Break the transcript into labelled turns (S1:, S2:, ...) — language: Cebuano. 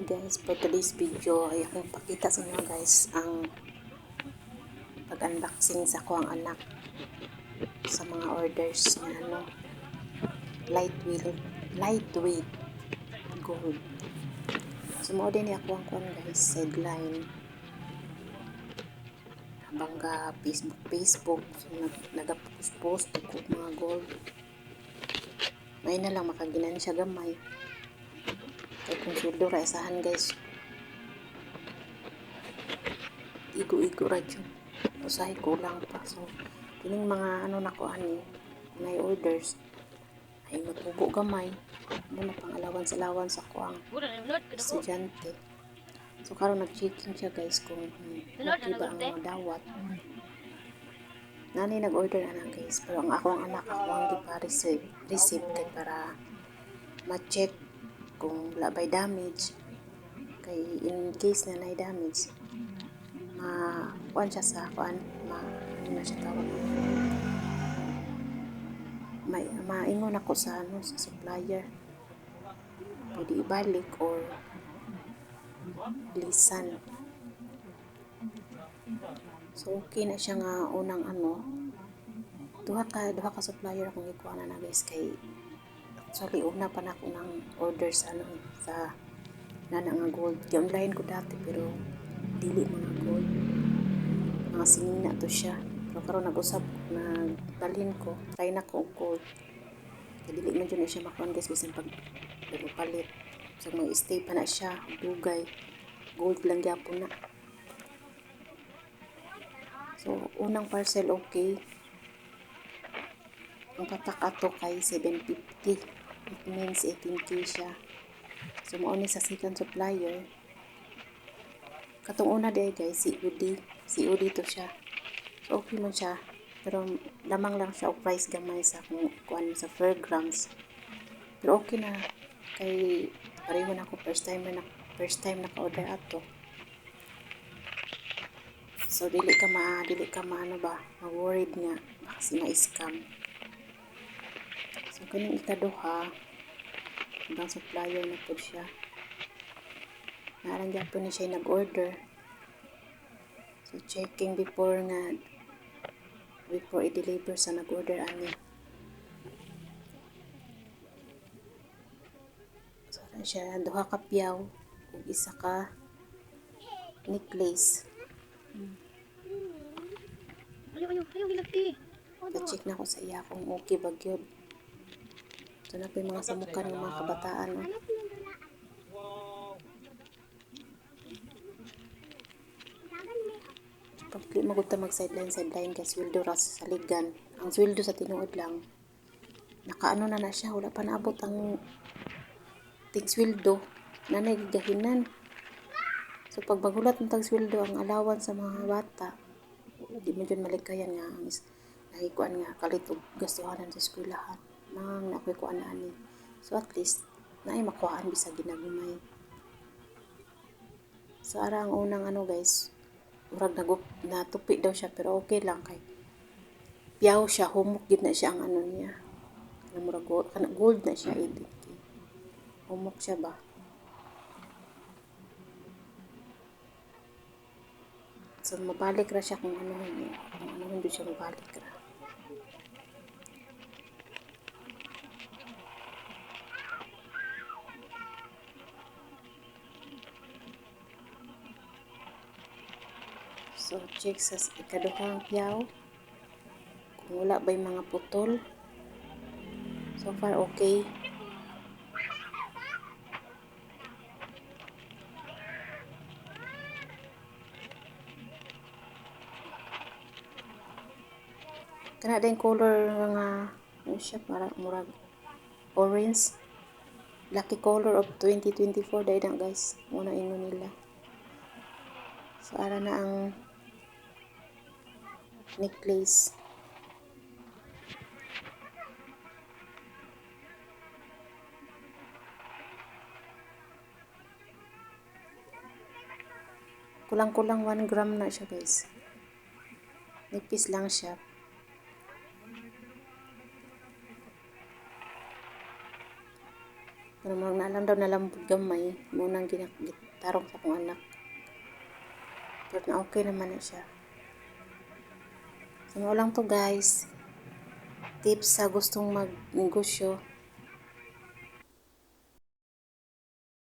S1: Guys, for today's video ay akong pakita sa inyo, guys, ang pag-unboxing sa akoang anak sa mga orders na ano, lightweight lightweight gold. So mao din ako ang kuan, guys, sideline habang ga Facebook Facebook, so nag post ko mga gold. May na lang makaginansya gamay kay kung sweldo ra isahan, guys, igo-igo ra jud, usahay kulang pa. So kining mga ano nako ani may orders ay matubo gamay mo na pang allowance allowance ako ang estudyante. So karon nag-checking siya, guys, kung okay ba ang mga dawat. Nani nag-order ana, guys, pero ang ako ang anak, ako ang gipa receive receive kay para ma-check kung wala ba'y damage, kay in case na nay damage, ma kuan siya sa kuan, ma ano na siya tawag, may maingon ako sa ano, sa supplier, pwede ibalik or lisan. So okay na siya nga unang ano, duha ka supplier akong gikuha na, guys, kay actually una pa na ako ng order sa ano eh, sa nana nga gold. Gi online ko dati pero dili mga gold, mga sinina to siya. Pero karon nag-usab, nagbalhin ko, try na ko og gold kay dili man jud na siya makuan, guys, bisan pag palit. So mag-stay pa na siya dugay, gold lang gyapon na. So unang parcel, okay. Ang patak ato kay 750. It means 18K siya. So mao ni sa second supplier. Katong una diay, guys, COD. COD to siya. So okay man siya. Pero lamang lang siya og price gamay sa kung kuan sa per grams. Pero okay na kay pareho na ako, first time naka-order ato. So dili ka ma ano ba, ma-worried nga baka si ma-scam. So kaning ikaduha, ibang supplier na pod siya. Naarang gyapon ni siya nag-order. So checking before i-deliver sa nag-order ani. So ara siya, duha ka piyaw ug isa ka necklace.
S2: Ayaw, ayaw, ayaw, gilagti.
S1: Pa-check na ko sa iya kung okay ba gyud. So na po yung mga samukan ng mga kabataan. Oh. Pag di magud ta mag sideline sideline kay sweldo ra sa saligan. Ang sweldo sa tinuod lang, nakaano na na siya, wala pa naabot ang tig sweldo na nagigahinan. So pag magulat ng tag sweldo, ang allowance sa mga bata, di mo dyan malikayan nga ang nagikuan nga kalit og gastuhanan sa eskwelahan. Mang na ako'y kuan na ani. So at least naay makuhaan bisag ginagmay. So ara ang unang ano, guys, murag nagup natupi daw siya pero okay lang kay piyaw siya, humok gid na siya ang ano niya. Kana murag gold, kana gold na siya, 18K. Humok siya ba? So mabalik ra siya kung ano hindi siya mabalik ra. So check sa ikaduhang piyaw kung wala ba'y mga putol. So far okay. Kana din color nga ano siya, para murag orange. Lucky color of 2024 dahil na, guys. Muna ingon nila. So ara na ang necklace. Kulang-kulang 1 gram na siya, guys. Nipis lang siya. Pero murag naa lang daw nalambot gamay, mao nang gitarong sa akong anak. Pero na okay naman na siya. So, mao lang to, guys. Tips sa gustong magnegosyo.